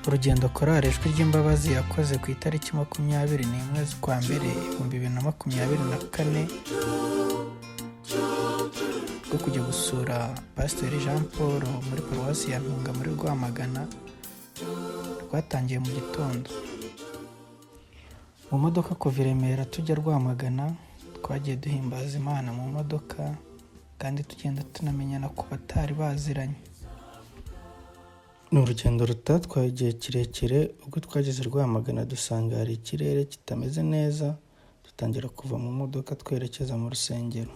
Urugendo Korali Ijwi ry'Imbabazi yakoze ku itariki 21 z'ukwa mbere 2024 rwo kujya gusura Pasiteri Jean Paul muri Paruwasi ya Ntunga muri Rwamagana rwatangiye mu gitondo. Mu modoka kuva i Remera tujya Rwamagana, twagiye duhimbaza Imana mu modoka kandi tugenda tunamenyana ku batari baziranye. Ni urugendo rutatwaye igihe kirekire. Ubwo twageze Rwamagana dusanga hari ikirere kitameze neza, dutangira kuva mu modoka twerekeza mu rusengero.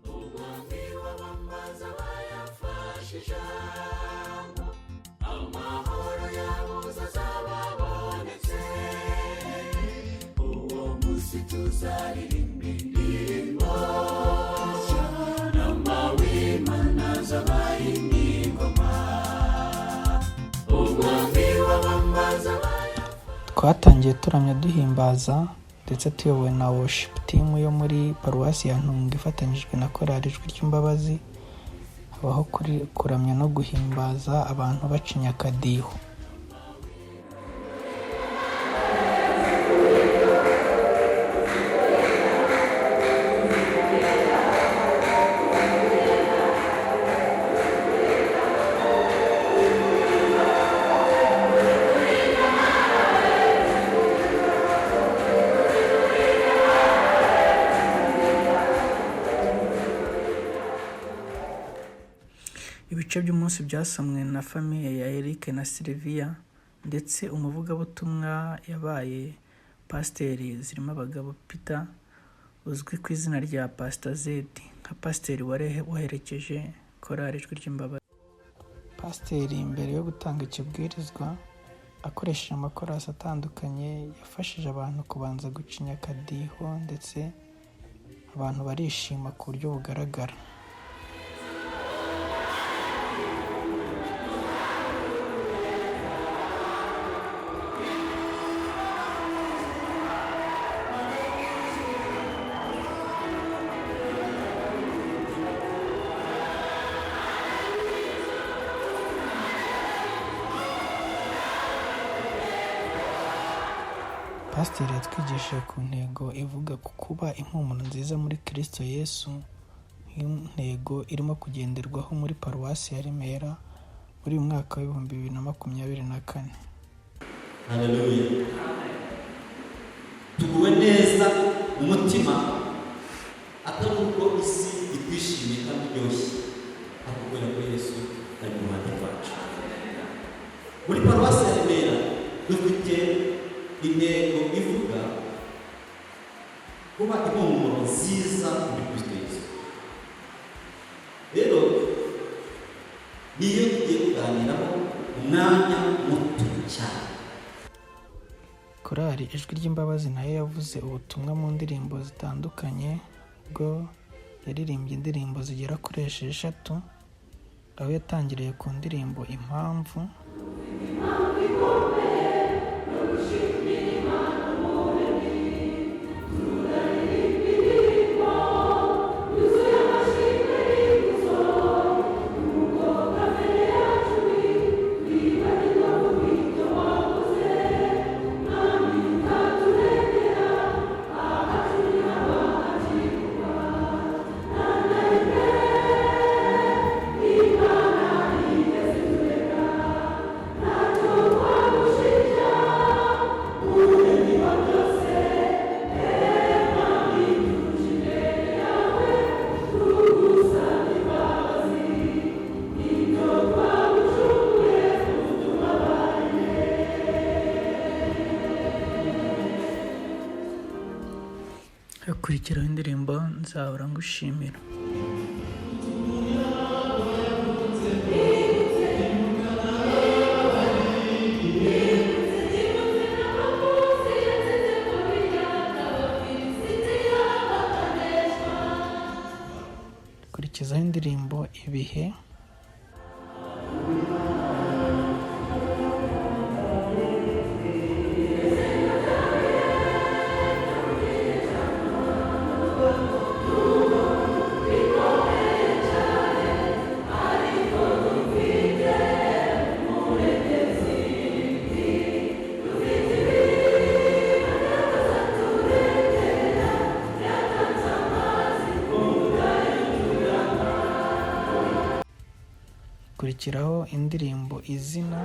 Umwami w'abamaza bayafashe ijambo, amahoro yabuze azababonetse. Uwo munsi tuzaririmba indirimbo, n'amawimana azabaye ingoma. Umwami w'abamaza. Twatangiye turamya, duhimbaza ndetse tuyobowe na worship team yo muri Paruwasi ya Ntunga ifatanyijwe na Korali Ijwi ry'Imbabazi. Habaho kuramya no guhimbaza, abantu bacinya akadiho. Ibice by'umunsi byasomwe na famille ya Eric na Sylvia, ndetse umuvugabutumwa yabaye Pasiteri Zirimabagabo Peter uzwi ku izina rya Pastor Z, nka pasiteri wari waherekeje Korali Ijwi ry'Imbabazi. Pasiteri mbere yo gutanga ikibwirizwa akoresheje amakorasi atandukanye, yafashije abantu kubanza gucinya akadiho, ndetse abantu barishima ku buryo bugaragara. Pasiteri yatwigishije ku ntego ivuga ku kuba impumuro nziza muri Kristo Yesu, nk'intego irimo kugenderwaho muri Paruwasi ya Remera muri uyu mwaka wa 2024. Haleluya! Tuguwe neza mu mutima, atari uko isi itwishimiye kandi iryoshye, ahubwo kubera ko Yesu ari mu ruhande rwacu. Muri Paruwasi ya Remera dufite intego ivuga kuba impumuro nziza muri Kristo Yesu. Rero niyo tugiye kuganiraho umwanya muto cyane. Korali Ijwi ry'Imbabazi nayo yavuze ubutumwa mu ndirimbo zitandukanye, ubwo yaririmbye indirimbo zigera kuri 6, aho yatangiriye ku ndirimbo Impamvu. Hakurikiraho indirimbo Nzahora Ngushimira. Kurikizaho indirimbo Ibihe. Hakurikiraho indirimbo Izina.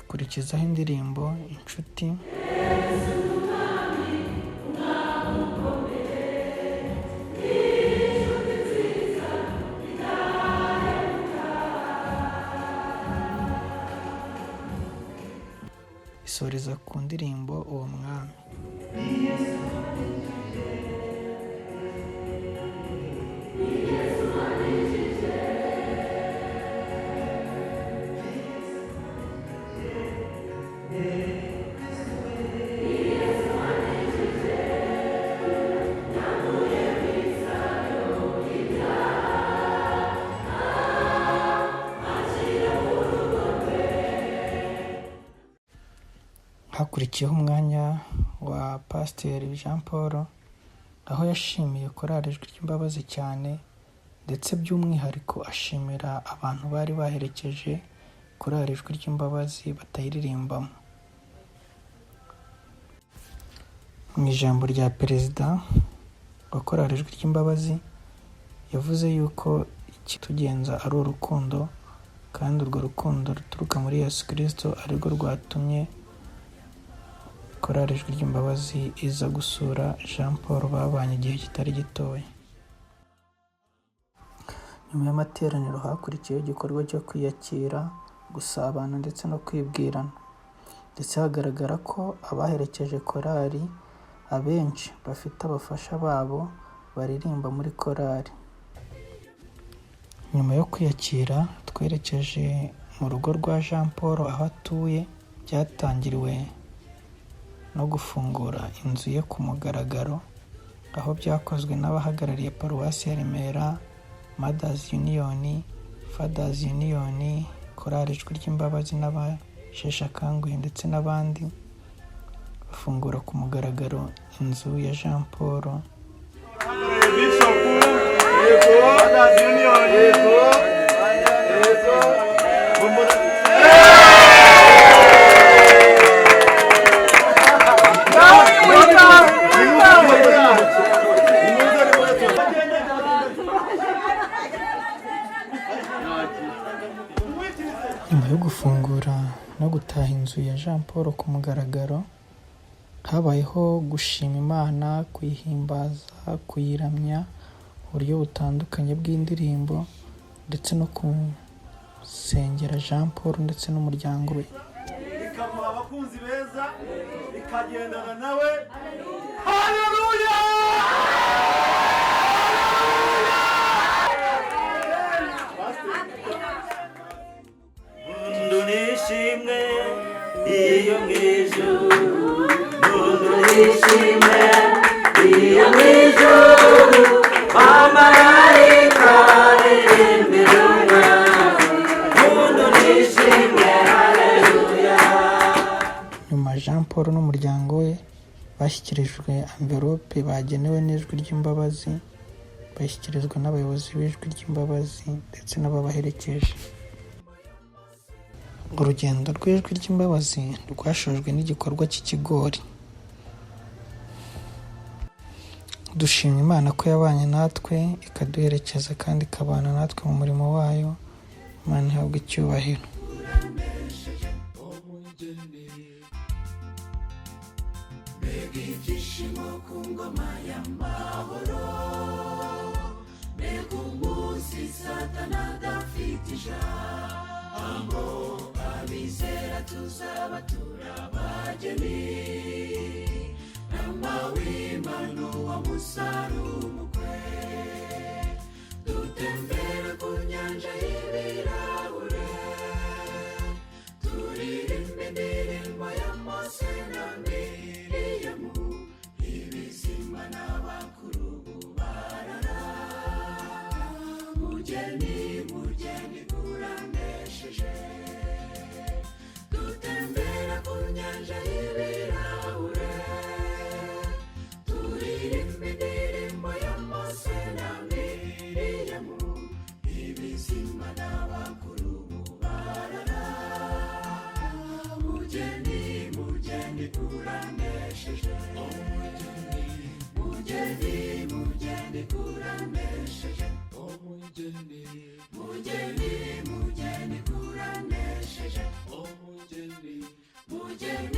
Ikurikizaho indirimbo Inshuti. Isoreza ku ndirimbo Uwo Mwami. Hakurikiyeho umwanya wa Pasiteri Jean Paul, aho yashimiye Korali Ijwi ry'Imbabazi cyane, ndetse by'umwihariko ashimira abantu bari baherekeje Korali Ijwi ry'Imbabazi batayiririmbamo. Mu ijambo rya Perezida wa Korali Ijwi ry'Imbabazi, yavuze yuko ikitugenza ari urukundo, kandi urwo rukundo ruturuka muri Yesu Kristo arirwo rwatumye Korali Ijwi ry'Imbabazi iza gusura Jean Paul babanye igihe kitari gitoya. Nyuma y'amateraniro hakurikiyeho igikorwa cyo kwiyakira, gusabana ndetse no kwibwirana, ndetse hagaragara ko abaherekeje korali abenshi bafite abafasha babo baririmba muri korali. Nyuma yo kwiyakira twerekeje mu rugo rwa Jean Paul aho atuye, byatangiriwe no gufungura inzu ye ku mugaragaro, aho byakozwe n'abahagarariye Paruwasi ya Remera, Mothers Union, Fathers Union, Korali Ijwi ry'Imbabazi n'abasheshe akanguhe ndetse n'abandi, bafungura ku mugaragaro inzu ya Jean Paul. Nyuma yo gufungura no gutaha inzu ya Jean Paul ku mugaragaro, habayeho gushima Imana, kuyihimbaza, kuyiramya mu buryo butandukanye bw'indirimbo, ndetse no gusengera Jean Paul ndetse n'umuryango we. Ikamuha abakunzi beza, ikagendana nawe. Haleluya! Mundu nishimwe iyo mwijuru, mundu nishimwe iyo mwijuru, bamarayika baririmbira umwami, mundu nishimwe haleluya. Nyuma Jean Paul n'umuryango we bashyikirijwe amvelope bagenewe n'Ijwi ry'Imbabazi, bashyikirizwa n'abayobozi b'Ijwi ry'Imbabazi ndetse n'ababaherekeje. Urugendo rw'Ijwi ry'Imbabazi rwashojwe n'igikorwa cy'ikigori. Dushima Imana ko yabanye natwe, ikaduherekeza kandi ikabana natwe mu murimo wayo. Imana ihabwe icyubahiro. Mbega ibyishimo ku ngoma y'amahoro, mbega umunsi Satani adafite ijambo, abizera tuzaba turabageni, n'amawimano wa musarumukwe, dutembera ku nyanja y'ibirahure, turirimba indirimbo ya Mose na Miriyamu, ibizima n'abakuru barara. Mugeni, mugeni uranesheje, dutembera ku nyanja y'ibirahure, turirimba indirimbo ya Mose na Miriyamu. Mugeni, uranesheje. Mugeni, mugeni, uranesheje. Umugeni, Mugeni, mugeni, uranesheje. umugeni, Mugeni.